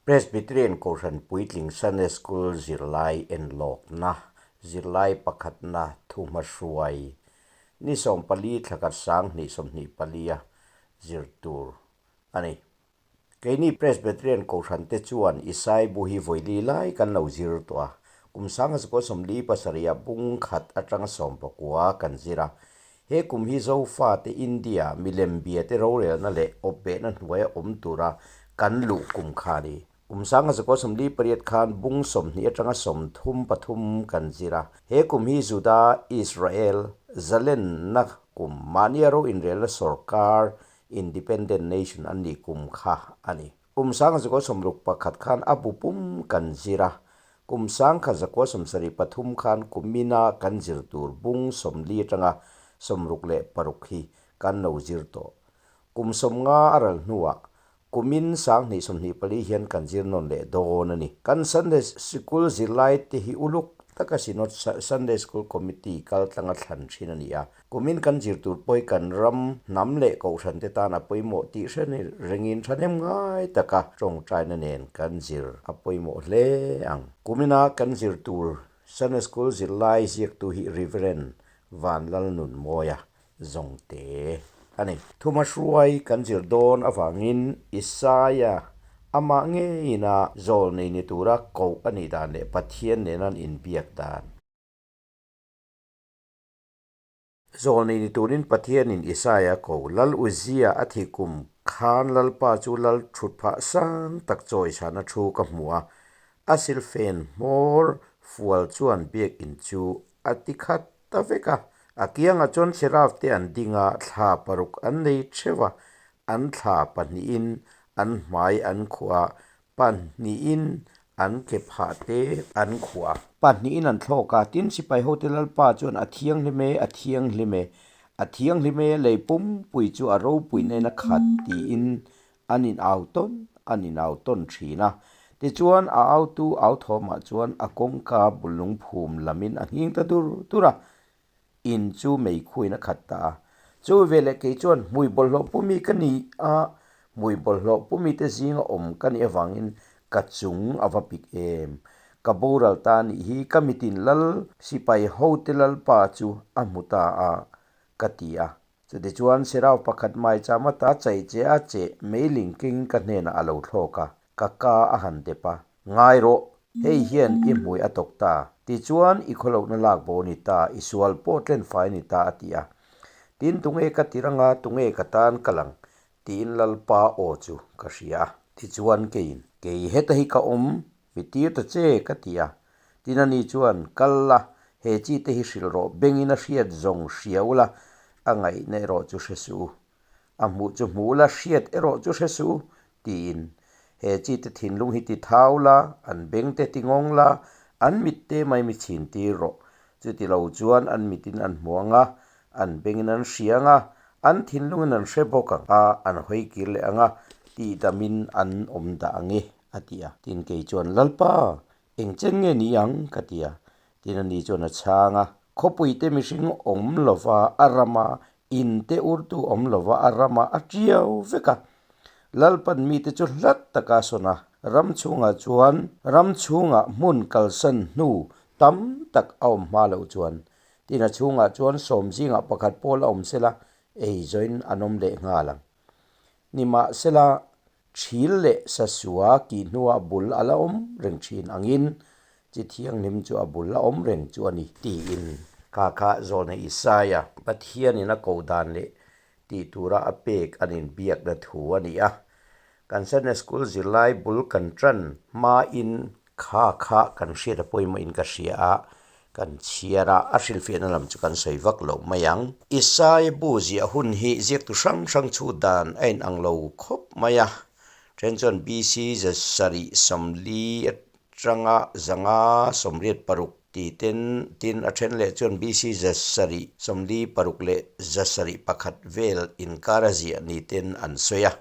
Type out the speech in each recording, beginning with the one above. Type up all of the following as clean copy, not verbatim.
Presbyterian Kohhran Puitling Sunday School zirlai enlawkna, zirlai pakhatna thuhmahruai ni 14 thlakhat 2024 a zir tur a ni. Keini Presbyterian Kohhran te chuan Isai bu hi vawili lai kan lo zir tawh a, kum 1947 ah bung khat atanga 19 kan zir a. He kum hi Zofate India milem biate rorelna leh awpbehna hnuaia awm tura kan luh kum kha a ni. Kum 1948 khan bung 20 atanga 33 kan zir a. He kum hi Juda, Israel, zalenna kum, mahnia ro inrelna sorkar, independent nation, an nih kum kha a ni. Kum 1961 khan a bu pum kan zir a, kum 1973 khan kumina kan zir tur bung 40 atanga 66 hi kan lo zir tawh. Kum 50 a ral hnuah kumin 2024 hian kan zir nawn leh dawn a ni. Kan Sunday Sikul zirlai te hi uluk taka Synod Sunday School Committee kal tlanga thlan thin a ni a. Kumin kan zir tur pawh hi kan ram, hnam leh kohhran te tan a pawimawh tih hre rengin thahnem ngai taka tawngtaina nen kan zir a pawimawh hle ang. Kumina kan zir tur Sunday School zirlai ziaktu hi Reverend Vanlalnunmawia Zawngte a ni. Thumahruai kan zir dawn avangin Isaia amah ngeina zawl nei ni tura koh a nih dan leh Pathian nena an inbiak dan. Zawlnei ni turin Pathianin Isaia ko Lal Uzia a thih kum khan Lalpa chu Lal thut phah sang tak chawisana thu ka hmu a, a silfen hmawr fual chuan biakinn chu a ti khat ta vek a. A kiangah chuan Seraf te an ding a, thla paruk an nei theuh a, an thla pahnihin an hmai an khuah a, Pahnihin an ke phah te an khuah a. Pahnihin an thlawk a, tin sipai hote Lalpa chuan a thianghlim e, a thianghlim e, a thianghlim e, lei pumpui chu a ropui nen a khat tiin an in au tawn an in au tawn thin a. Tichuan a autu au thawmah chuan a kawngka bul lungphum lamin a nghing ta dur dur a, in chu meikhuin a khat ta a. Chu veleh kei chuan hmui bawlhhlawh pumi ka ni a, hmui bawlhhlawh pumi te zinga awm ka nih avangin ka chung a va pik em. Ka boral ta nih hi ka mitin lal sipai hote lalpa chu a hmu ta a, ka ti a. Chutichuan Serau pakhat maicham ata chai che a cheh meiling kengin ka hnenah a lo thlawk a. Ka ka a han dep a, Ngai rawh, hei hian i hmui a tawk ta, tichuan i khawlohna lak bo a ni ta, i sual pawh tlen fai a ni ta a ti a. Tin, tunge ka tir anga, tunge ka tan ka lang? tiin Lalpa aw chu ka hria a. Tichuan keiin, Kei heta hi ka awm, mi tir ta che, ka ti a. Tin ani chuan, Kal la, he chi te hi hrilh rawh, bengin a hriat zawng hria ula, a ngaihna erawh chu hre suh u. A hmuh chu hmuh la, hriat erawh chu hre suh, tiin he chi te thinlung hi ti thau la, an beng te ti ngawng la, an mit te mai mi chhin tir rawh. Chuti lo chuan an mitin an hmu ang a, an bengin an hria ang a, an thinlungin an hre bawk ang a, an hawi kir leh ang a, tihdamin an awm dah ang e, a ti a. Tin kei chuan, Lalpa, eng chen nge ni ang? ka ti a. Tin ani chuan a chhang a, Khawpuite mihring awm lova a rama In te urtu awm lova a rama a tiau vek a. Lalpan mite chu hlat taka a sawn a, ram chhungah chuan ram chhungah hmun kalsan hnu tam tak a awm hma loh chuan tin a chhungah chuan sawm zingah pakhat pawl a awm sela ei zawin an awm leh nghal ang. Nimahsela thil leh sasua kih hnuah bul a la awm reng thin angin chi thianghlim chu a bul a awm reng chu a ni tiin kha kha zawlna Isaia Pathianin a koh dan leh tih tura a pek an inbiakna thu a ni a. Kan Sunday School zirlai bul kan tan hmain Kha kha kan hriat a pawimawhin ka hria a, kan chhiar a, a hrilhfiahna lam chu kan sawi vak lo mai ang. Isai bu ziah hun hi ziaktu hrang hrang chhut dan a inang lo khawp mai a, then chuan BC zasarih 40 atanga 586 ti ten tin a then leh chuan BC zasarih 46 leh 701 vel inkar a ziah ni ten an sawi a.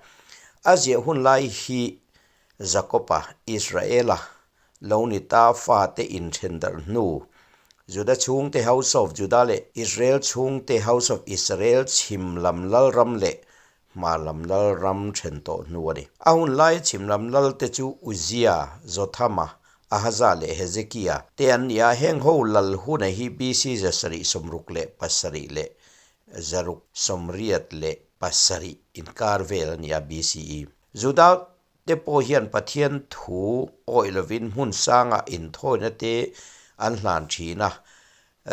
A ziah hun lai hi Jakob-a, Israela, lo ni ta fate inthen darh hnu, Juda chhungte House of Judah leh Israel chhungte House of Israel chhim lam lalram leh Hmar lam lal ram then tawh hnu a ni. A hun laia chhim lam lal te chu Uzia, Jothama, Ahaza leh Hezekia te an ni a, heng ho lal huna hi BC 767 leh 687 inkar vel a ni a, BCE. Juda te pawh hian Pathian thu awih lovin hmun sangah inthawina te an hlan thin a.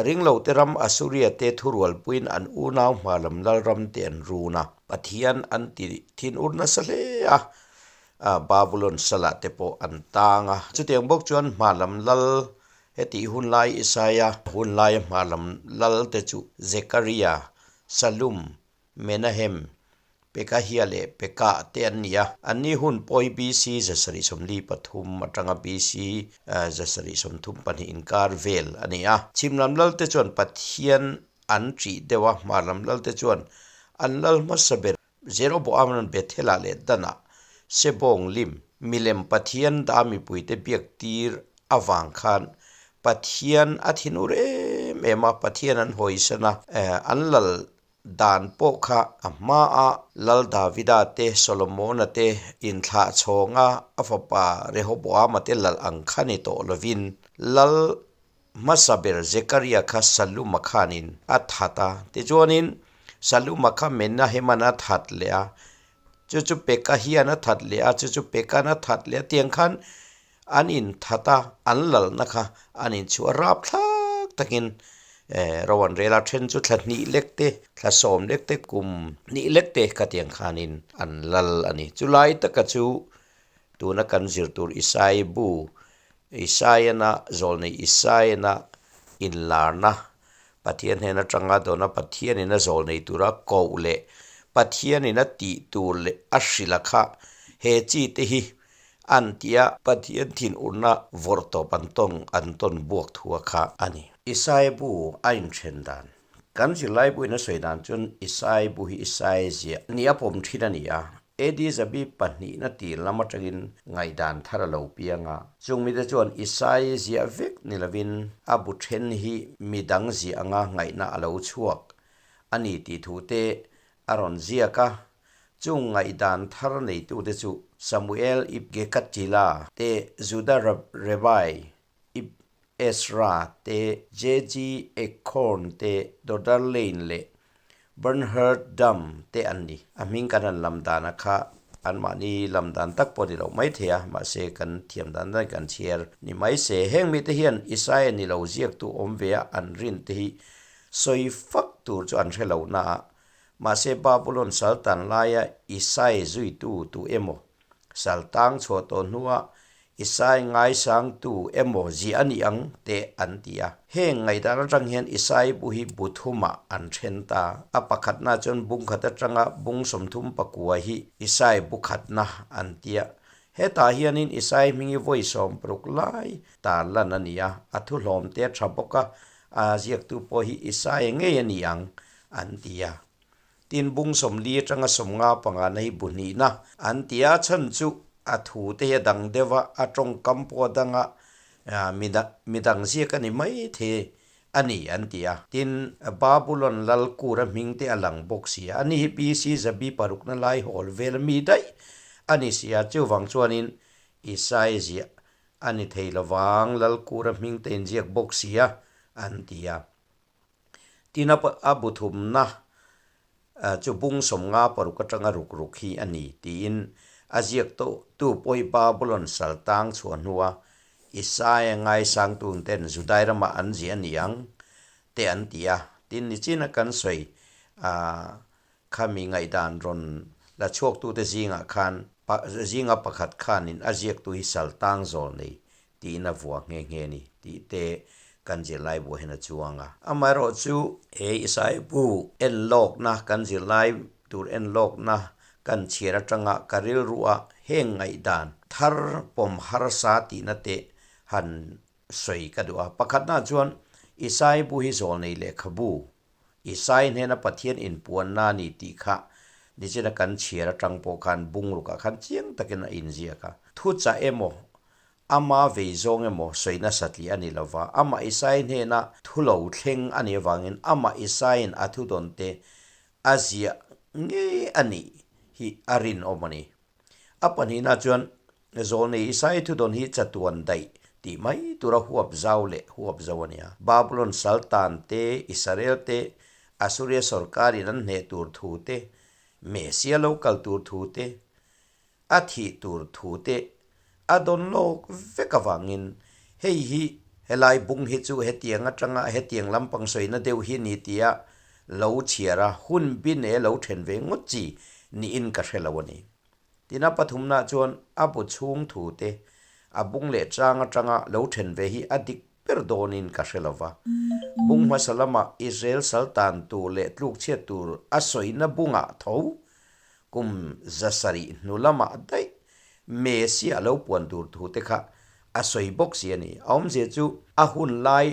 Ringlote ram Assuria te thurualpuiin an unau hma lam lalram te an run a. Pathian an ti thinur nasa hle a, Babulon salah te pawh an tang a. Chutiang bawk chuan hma lam lal hetih hun lai Isaia hun laia hma lam lal te chu Zekaria, Salum, Menahem, Pekahia leh Pekah te an ni a. Anni hun pawi BC 743 atanga BC 732 inkar vel a ni a. Chhim lam lalte chuan Pathian an ṭih deuh a, hmar lam lalte chuan an lal hmasa ber Jeroboam-a'n Bethel-ah leh Dan-ah Sebawng lim, milem Pathian dah mipuite biak tir avang khan Pathian a thinur em em a, Pathian an hawisan a, an lal Dan pawh kha a hmaa Lal Davida te, Solomona te inthlah chhawnga a fapa Rehoboama te lal ang kha ni tawh lovin, Lal hmasa ber Zekaria kha Saluma khanin a that a. Tichuanin, Saluma kha Menaheman a that leh a, chu chu Pekahian a that leh a, chu chu Pekan a that leh a, tiang khan An inthat a, an lalna kha an inchhuah rap thlak takin ro an rel a, then chu thla hnih lek te, thla sawm lek te, kum hnih lek te khatiang khanin an lal a ni. Chulai taka chu tuna kan zir tur Isai bu, Isaiana zawlnei Isaiana inlarna, Pathian hnen atanga dawna Pathianin a zawlnei tura koh leh Pathianin a tih tur leh a hrilh a kha he chi te hi An ti a, Pathian thinurna vawrh tawp an tawng an tawn buak thu a kha a ni. Isai bu a inthen dan. Kan zirlai buin a sawi dan chuan Isai bu hi Isai ziah ni a pawm thin a ni a, AD zabi pahnihna tir lam atangin ngaihdan thar a lo piang a. Chung mite chuan Isai ziah vek ni lovin a bu then hi midang ziah anga ngaihna a lo chhuak a ni tih thu te a rawn ziak a. Chung ngaihdan thar neitute chu Samuel ib Gekatila te, Juda Rabbi ib Ezra te, JG Eichhorn te, Doderlein leh Bernhard Damm te an ni. A hming kan han lam dana kha anmahni lam dan tak pawh ni loh mai thei a, mahse kan thiam dan dan kan chhiar ni mai se. Heng mite hian Isaiah ni lo ziaktu awm ve a an rin te hi sawi fak tur chu an hre lo na a, Mahse Babulon saltan laia Isai zuitu tu emaw, sal tang chhuah tawh hnua Isai ngaisangtu emaw ziah a ni ang teh an ti a. Heng ngaihdan atang hian Isai bu hi bu thumah an then ta. A pakhatna chuan bung khat atanga bung 34 hi Isai bu khatna an ti a. Hetah hianin Isai hming hi vawi 60 lai tarlan a ni a, a thuhlawm te a tha bawk a, a ziaktu pawh hi Isai ngei a ni ang an ti a. Tin, bung 40 atanga 55 na hi bu hnihna an ti a, chhan chu a thu te hi a dang deuh a, a tawngkam pawh a dang a, mi dang ziak a ni mai thei a ni an ti a. Tin, Babulon lal Kura hming te a lang bawk si a, ani hi BC zabi parukna lai hawl vel mi daih a ni si a, chuvang chuanin Isai ziah a ni thei lovang, lal Kura hming te inziak bawk si a, an ti a. Tin a bu thumna chu bung 56 atanga ruk ruk hi a ni tiin a ziak tu pawi Babulon sal tang chhuah hnua Isaia ngaisangtun ten Judai ramah an ziah a ni ang te an ti a. Tin nichina kan sawi khami ngaihdan rawn la chhuaktute zingah khan zinga pakhat khanin a ziaktu hi sal tang zawl nei tiin a vuah nghe nghe ni tih te kan zirlai buah hian a chuang a. Amaherawh chu he Isai bu en lawkna kan zirlai tur en lawkna kan chhiar atanga ka rilruah heng ngaihdan thar pawm harsa tihna te han sawi ka duh a. Pakhatna chuan Isai bu hi zawlnei lehkhabu Isai hnena Pathian inpuanna a ni tih kha nichina kan chhiar atang pawh khan bungrukah khan chiang takin a inziak a. Thuchah emaw, ama vei zawng emaw sawi nasatli a ni lova, amah Isai hnena thu lo thleng a nih avangin amah Isaiin a thudawnte a ziah ngei a ni. hi a rinawm a ni. A pahnihna chuan Zawlnei Isai thudawn hi chatuan daih tih mai tura huap zau leh huap zo a nia. Babulon saltan te, Israel te, Assuria sorkarin an hneh tur thu te, Mesia lo kal tur thu te, a thih tur thu te a dawn lawk vek avangin hei hi helai bung hi chu hetiang atanga hetiang lampang sawina deuh hi ni tia lo chhiar a hun bin e lo then ve ngawt chi niin ka hre lo a ni. Tin a pathumna chuan a bu chhung thu te a bung leh chang atanga lo then ve hi a dik ber dawnin ka hre lo va. Bung hmasa lama Israel sal tan tur leh tluk chhiat tur a sawina bungah tho kum 700 hnu lamah daih Messi a lo puan tur thu te kha a sawi bawk si a ni. A awmzia chu a hun lai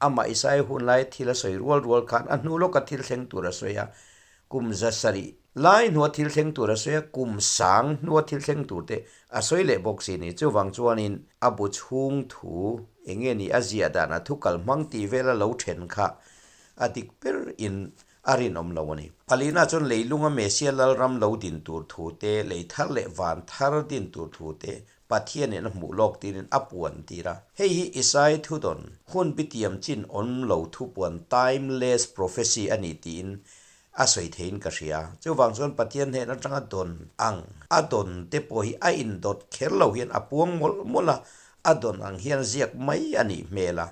amah Isaiah hun lai thil a sawi rual rual khan a hnu lawka thil thleng tur a sawi a, Kum 700 lai hnua thil thleng tur a sawi a, kum sang hnua thil thleng tur te a sawi leh bawk si ni. Chuvang chuanin a bu chhung thu eng nge ni a ziah dan a thu kal hmang tih vela lo then kha a dik ber in a rinawm lo a ni. Palina chuan leilunga Mesia Lalram lo din tur thu te, lei thar leh van thar din tur thu te Pathianin a hmuh lawk tirin a puan tir a. Hei hi Isai thudawn, hun bitiam chin awm lo thupuan timeless prophecy a ni tiin a sawi theiin ka hria. Chuvang chuan Pathian hnen atanga dawn ang a dawn te pawh hi a indawt kher lo hian a puang mawlh mawlh a, a dawn ang hian ziak mai a nih hmel a.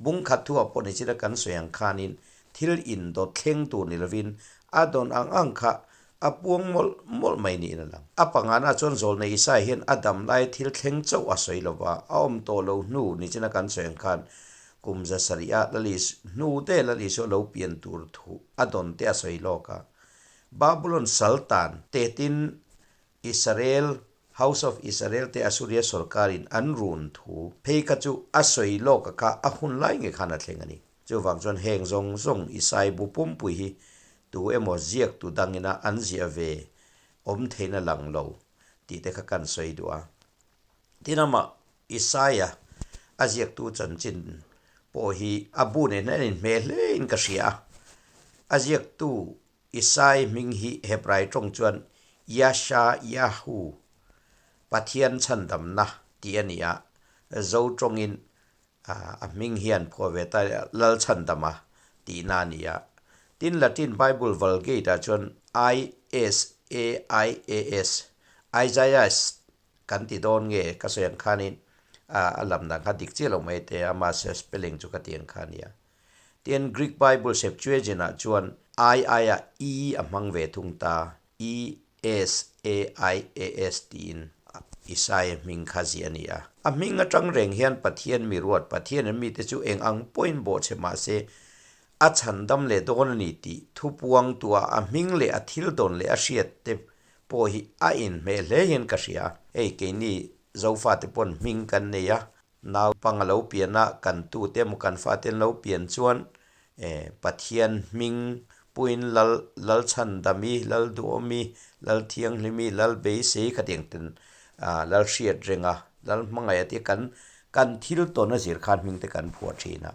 Bung khat thuah pawh ni chila kan sawi ang khanin thil indawt thleng tur ni lovin a dawn ang ang kha A puang mawlh mawlh mai niin a lang. A pangana chuan Zawlnei Isai hian a dam lai thil thleng chauh a sawi lo va, a awm tawh lo hnu nichina kan sawi ang khan kum 700 a Lalis hnu te Lal Isua lo pian tur thu a dawn te a sawi lawk a. Babulon Saltan tetin Israel, House of Israel te Assuria sorkarin an run thu phei kha chu a sawi lawk a kha a hun lai nge khan a thleng a ni. Chuvang chuan heng zawng zawng Isai bu pumpui hi tu emaw ziak tu dangina an ziah ve awm theihna lang lo tih te kha kan sawi duh a. Tin amah Isaia a ziaktu chanchin pawh hi a bu nen hian a inhmeh hlein ka hria a. A ziaktu Isai hming hi Hebrai tawng chuan Yashayahu, Pathian chhandamna tih a ni a, Zo tawngin A hming hian phuah ve ta Lalchhandama tihna a ni a. Tin, Latin Bible Vulgate-ah chuan I-S-A-I-A-S, Isaias, kan ti dawn nge ka sawi ang khanin a lam dan kha dik chiah lo mai te a, mahse spelling chu ka ti ang kha a nia. Tin, Greek Bible Septuagint-ah chuan I aiah E a hmang ve thung ta, E-S-A-I-A-S tiin Isaia hming kha ziah a ni a. A hming atang reng hian Pathian mi ruat, Pathian an mite chu eng ang pawhin bawhchhe mah se, a chhandam leh dawn a ni tih thupuangtua a hming leh a thil dawn leh a hriat te pawh hi a inhmeh hle hian ka hria. Hei keini Zofate pawn hming kan nei a, Naupang a lo pian a, kan tute emaw kan fate an lo pian chuan Pathian hming puiin Lal Lalchhandami, Lalduhawmi, Lalthianghlimi, Lalbeisei khatiang ten Lalhriat renga, Lalhmangaih a tia kan kan thil tawn a zir khan hming te kan phuah thin a.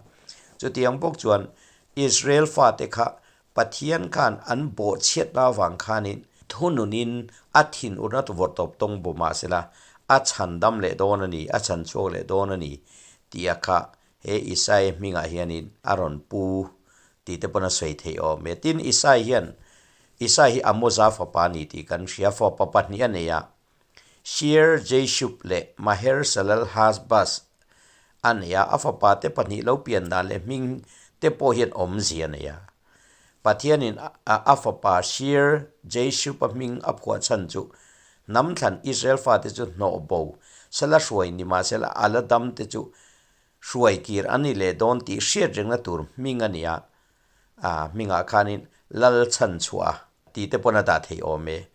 Chutiang bawk chuan Israel fate kha Pathian khan an bawhchhiatna avang khanin thununin a thinurna vawrh tawp tawng bu mah sela, a chhandam leh dawn a ni, a chhanchhuak leh dawn a ni tih a kha he Isai hmingah hianin a rawn pu tih te pawn a sawi theih awm e. Tin, Isai hian Isai hi Amoza fapa a ni tih kan hria, fapa pahnih a nei a, Shear Jashub leh Maher-Salal-Has-Baz a nei a, a fapa te pahnih lo pian dan leh hming te pawh hian awmzia a nei a. Pathianin a fapa Shear Jashub-a hming a phuah chhan chu hnam thlan Israel fate chu hnawh bo sela hruai ni mahsela a la dam te chu hruai kir a ni leh dawn tih hriat rengna tur hming a ni a, A hmingah khanin Lal chhanchhuah tih te pawn a dah theih awm e.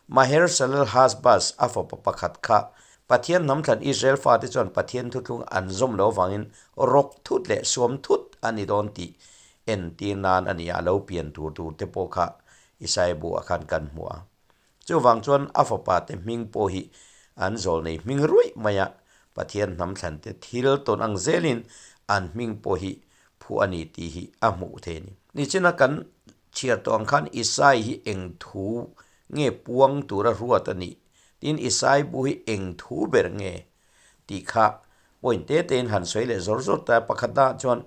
Maher Salal Hasbaz a fapa pakhat kha Pathian hnamthlan Israel fate chuan Pathian thuthlung an zawm lo avangin rawk thut leh suam thut a ni dawn tih entir nan a ni a, lo pian tur tur te pawh kha Isaiah bu ah khan kan hmu a. Chuvang chuan a fapa te hming pawh hi an zawl nei hming ruih mai a, Pathian hnam thlan te thil tawn ang zelin an hming pawh hi phuah a ni tih hi a hmuh thei a ni. Nichina kan chhiar tawh ang khan Isai hi eng thu nge puang tura ruat a nih? Tin, Isai bu hi eng thu ber nge? tih kha point te tein han sawi leh zawr zawr ta a. Pakhatna ah chuan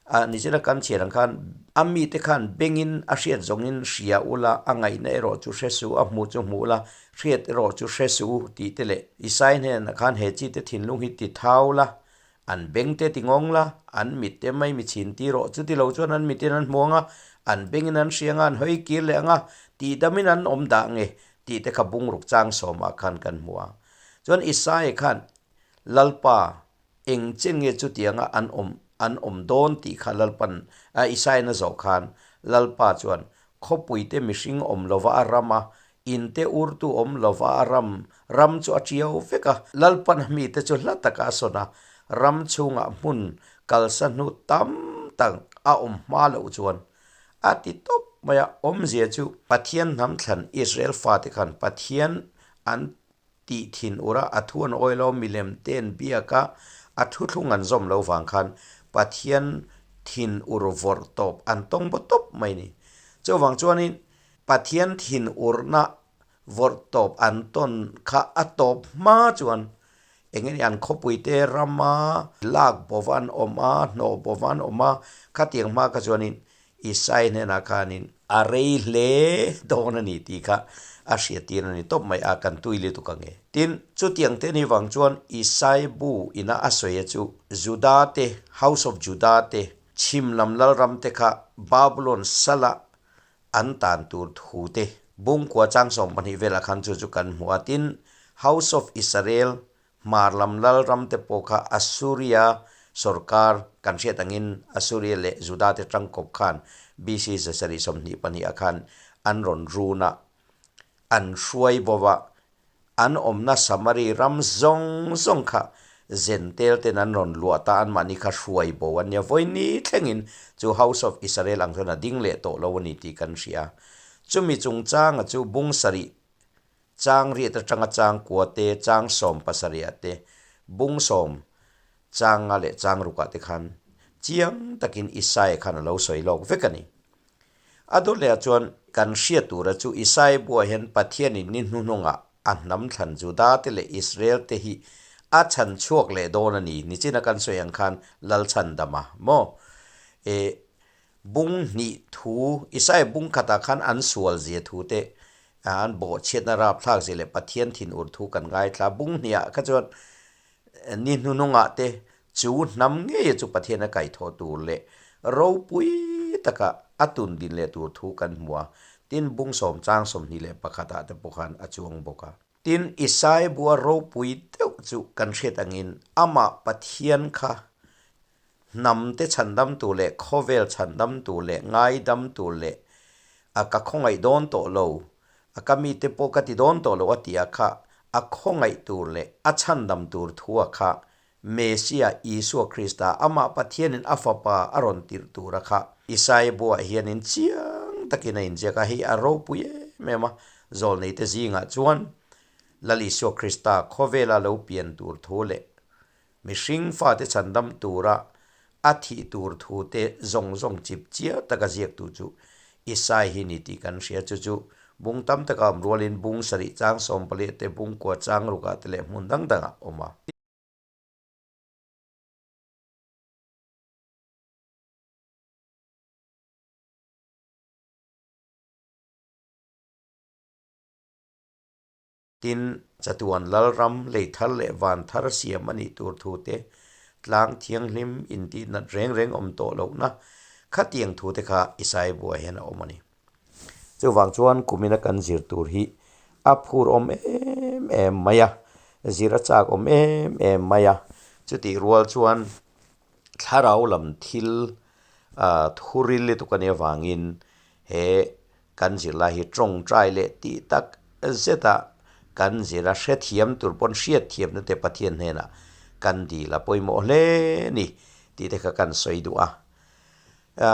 ah nichina kan chhiar ang khan a mite khan bengin a hriat zawngin hria ula, a ngaihna erawh chu hre suh, a hmuh chu hmuh ula, hriat erawh chu hre suh u tih te leh Isai hnenah khan he chite thinlung hi ti thau la, an beng te ti ngawng la, an mit te mai mi chhin ti rawh, chuti lo chuan an mitin an hmu ang a, an bengin an hria ang a, an hawi kir leh ang a, tihdamin an awm dah nge tih te kha bungruk chang sawmah khan kan hmu a. Chuan Isaia khan, Lalpa, eng chen nge chutianga an awm an awm dawn tih kha Lalpan a Isaia'n a zawh khan, Lalpa chuan, Khawpuite mihring awm lova a ram a, inte urtu awm lova a ram, ram chu a tiau vek a. Lalpan a mite chu hla taka a sawn a, ram chhungah hmun kalsa hnu tam tak a awm hma loh chuan a ti tawp mai a. Awmzia chu Pathian hnam thlan Israel fate khan Pathian an tih thin ur a, a thu an awi lo, milem te an biak a, a thuthlung an zawm lo vang khan Pathian thin ur vawrh tawp an tawng baw tawp mai a ni. Chuvang chuanin Pathian thin urna vawrh tawp an tawn kha a tawp hma chuan eng nge an khawpui te rama lak bawva an awm a, hnawh bawva an awm a, khatiang hma kha chuanin Isai hnenah khanin a rei hle dawn a ni tih kha a hriattir a ni tawp mai a, kan tui lutuk ang e. Tin, chutiang te ni vang chuan Isai bu ina a sawi a chu Juda te, House of Judah te, chhim lam lalram te kha Babulon sala an tan tur thu te, bungkua chang 12 velah khan chu chu kan hmu a. Tin, House of Israel Hmar lam lal ram te pawh kha Assuria sorkar kan hriat angin Assuria leh Juda te tangkawp khan BC 722 ah khan an rawn run a, an hruai bo va, an awmna Samari ram zawng zawng kha Zentel ten an rawn luah ta, anmahni kha hruai bo an nia. Vawiini thlengin chu House of Israel ang chuan a ding leh tawh lo a ni tih kan hria. Chumi chungchanga chu bung sarih Chang riat atanga chang kua te, chang 17 ah te, bung sawm chang nga leh chang rukah te khan chiang takin Isaia khan a lo sawi lawk vek a ni. A dawt lehah chuan kan hriat tura chu Isaia buah hian Pathianin ni hnuhnungah a hnam thlan Juda te leh Israel te hi a chhan chhuak leh dawn a ni, nichina kan sawi ang khan Lalchhandama maw? E Bung hnih thu, Isaia bung khatah khan an sual zia thu te, an bawhchhiatna rapthlak zia leh Pathian thinur thu kan ngaithla. Bung hnihah kha chuan ni hnuhnungah te chu hnam ngeia chu Pathian a kaihthawh tur leh ropui taka a tun din leh tur thu kan hmu a. Tin, bung sawm chang 21 ah te pawh khan a chuang bawk a. Tin, Isaia bua ropui deuh chu kan hriat angin amah Pathian kha Hnam te chhandam tur leh khawvel chhandam tur leh ngaidam tur leh a ka khawngaih dawn tawh lo, a ka mite pawh ka ti dawn tawh lo a tih a kha a khawngaih tur leh a chhandam tur thu a kha Messiah Isua Krista amah Pathianin a fapa a rawn tirh tur a kha Isaia buah hianin chiang takin a inziak a, hei a ropui em em a, zawlneite zingah chuan Lal Isua Krista khawvela lo pian tur thu leh Mihring fate chhandam tura a thih tur thute zawng zawng chip chiar taka ziaktu chu Isai hi ni tih kan hria. Chu chu bung tam taka awm rualin bung sarih chang 14 te, bung kua chang rukah te leh hmun dang dangah awm a. Tin, chatuan lalram, lei thar leh van thar siam a nih tur thu te, tlang thianghlim intihnat reng reng awm tawh lohna khatiang thu te kha Isai buah hian a awm a ni. Chuvang chuan kumina kan zir tur hi a phur awm em em mai a, zir a chak awm em em mai a. Chutih rual chuan thlarau lam thil thuril lutuk a nih avangin he Kan zirlai hi tawngtai leh tih tak zeta kan zir a hrethiam tur pawn hriatthiamna te Pathian hnenah kan dil a pawimawh hle ni tih te kha kan sawi duh a.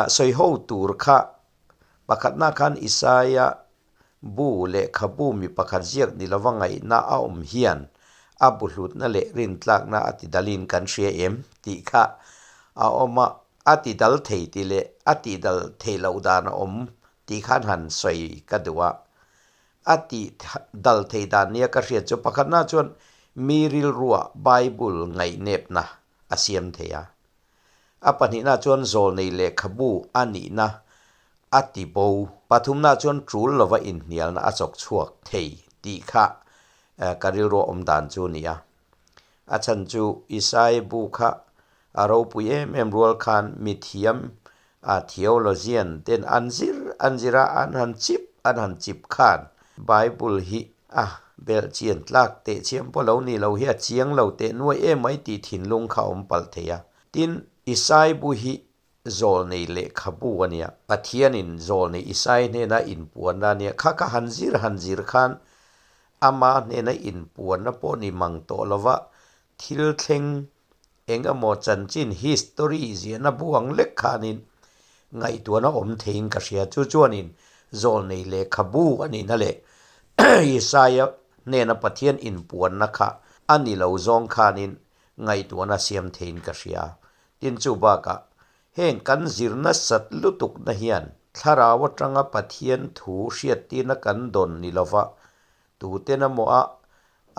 Sawi ho tur kha pakhatna khan Isaia bu lehkhabu mi pakhat ziak ni lova ngaihna a awm hian a bu hlutna leh rintlakna a ti dalin kan hria em tih kha a awm a. A ti dal thei tih leh a tih dal theih loh dan a awm tih khan han sawi ka duh a. A tih dal thei dan nia ka hriat chu pakhatna chuan mi rilruah Bible ngaihnepna a siam thei a. A pahnihna chuan zawlnei lehkhabu a nihna a ti bo. Pathumna chuan tul lova inhnialna a chawk chhuak thei tih kha ka rilruah awm dan chu a ni a. A chhan chu Isaiah bu kha a ropui em em rual khan mithiam a theologian ten an zir an zir a, an han chip an han chip khan Bible hi a belh chian tlak teh chiam pawh lo ni lo hi a chiang lo teh nuai em mai tih thinlung kha a awm palh thei a. Tin, Isaiah bu hi zawlnei lehkhabu a nia, Pathianin zawlnei Isaiah hnena inpuanna a nia, kha ka han zir han zir khan ama hnena inpuanna pawh ni mang tawh lova thil thleng eng emaw chanchin history ziahna bu ang lek khanin ngaihtuahna awm theiin ka hria. Chu chuanin zawlnei lehkhabu a nihna leh Isaiah hnena Pathian inpuanna kha a ni lo zawng khanin ngaihtuahna siam theiin ka hria. Tin chu bakah heng kan zir nasat lutukna hian thlarau atanga Pathian thu hriattirna kan dawn ni lova tuten emaw a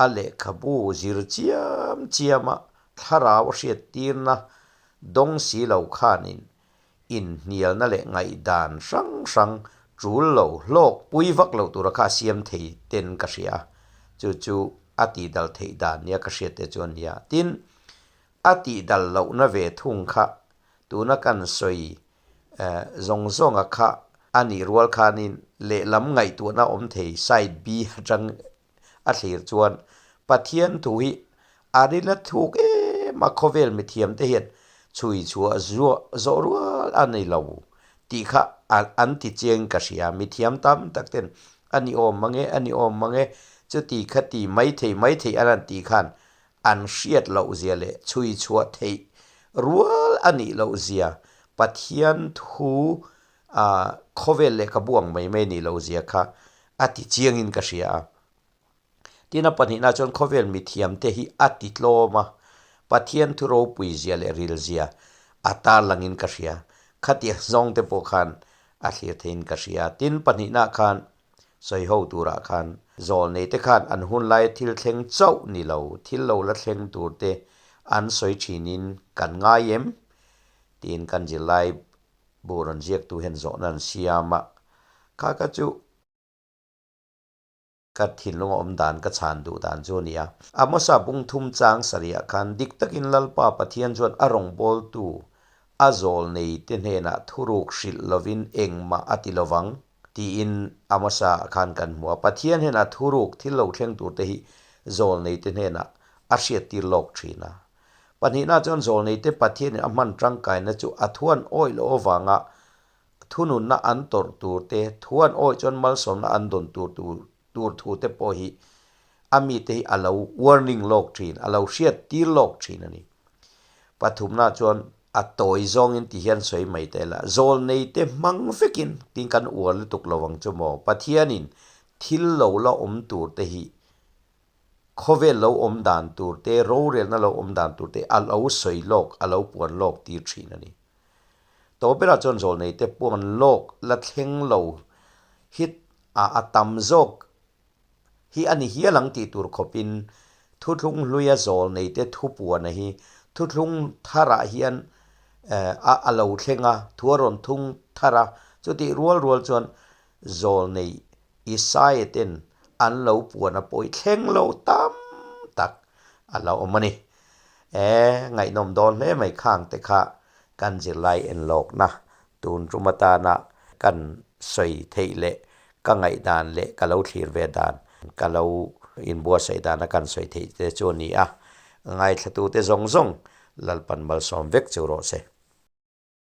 a lehkhabu zir chiam chiama thlarau hriattirna dawng si lo khanin inhnialna leh ngaihdan hrang hrang tul lo hlawk pui vak lo tura kha a siam thei ten ka hria. Chu chu a tihdal theih dan nia ka hriat te chu a nia. Tin, A tihdal lohna ve thung kha tuna kan sawi zawng zawnga kha a nih rual khanin lehlam ngaihtuahna awm thei side B atang a thlir chuan Pathian thu hi a rila thuk em a, khawvel mithiam te hian chhui chhuah zuah zawh rual a ni lo tih kha an ti chiang ka hria. Mithiam tam tak ten a ni awm mang e, a ni awm mang e, chuti kha ti mai thei mai thei an han tih khan an hriat loh zia leh chhui chhuah theih rual a nih loh zia, Pathian thu a khawvel lehkhabu ang mai mai nih loh zia kha a ti chiangin ka hria a. Tin, a pahnihna chuan khawvel mithiamte hi a ti tlawm a, Pathian thu ropui zia leh ril zia a tarlangin ka hria. Khatiang zawngte pawh khan a thlir theiin ka hria. Tin, pahnihna khan Sawi ho turah khan zawlneite khan an hun laia thil thleng chauh ni lo, thil lo la thleng turte an sawi thinin kan ngai em? tiin kan zirlai bu rawn ziaktu hian zawhna an siam a. Kha kha chu ka thinlunga awm dan ka chhan duh dan chu a ni a. Amosa bung thum chang sarihah khan dik takin Lalpa Pathian chuan a rawngbawltu a zawlneite hnenah thuruk hrilh lovin engmah a ti lovang. Tiin a hmasa ah khan kan hmu a, Pathian hian a thuruk thil lo thleng tur te hi zawlneite hnenah a hriattir lawk thin a. Pahnihna chuan zawlneite Pathianin a hman tangkaina chu a thuan awih loh avanga thununna an tawrh tur te, thuan awih chuan malsawmna an dawn tur tur thu te pawh hi a mite hi a lo warning lawk thin, a lo hriattir lawk thin a ni. Pathumna chuan a tawi zawngin ti hian sawi mai ta ila, zawlneite hmang vekin tin kan uar lutuk lo ang chu maw? Pathianin thil lo la awm tur te hi khawvel lo awm dan tur te, rorelna lo awm dan tur te a lo sawi lawk, a lo puan lawk tir thin a ni. Tawh berah chuan zawlneite puan lawk la thleng lo hi a tam zawk hi a ni hial ang tih tur khawpin thuthlung hluia zawl neite thupuana hi thuthlung tharah hian a a lo thleng a, thu a rawn thung thar a, chutih rual rual chuan zawl nei Isaia ten an lo puan a pawi thleng lo tam tak a lo awm a ni. E, ngaihnawm dawn hle mai khang te kha kan zirlai enlawkna tun tum atana kan sawi theih leh ka ngaihdan leh ka lo thlir ve dan, ka lo inbuatsaih dana kan sawi theih te chu a ni a, ngaithlatute zawng zawng Lalpan malsawm vek chu rawh se.